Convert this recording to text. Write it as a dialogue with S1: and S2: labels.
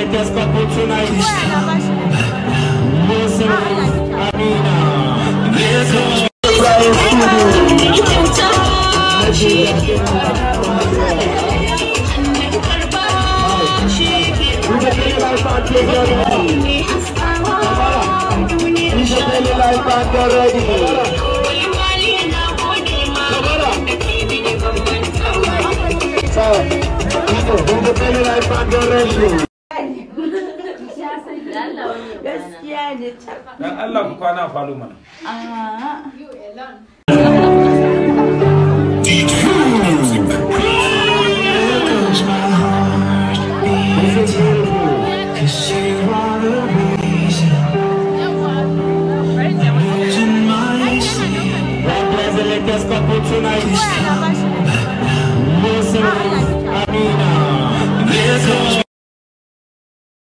S1: latest couple tonight. Yusuf, Amina.
S2: Gaskiya ne.
S3: Dan Allah ku kwana falo mana.
S2: You alone.
S4: Cause you are the reason I'm losing my sleep.
S1: The latest couple tonight.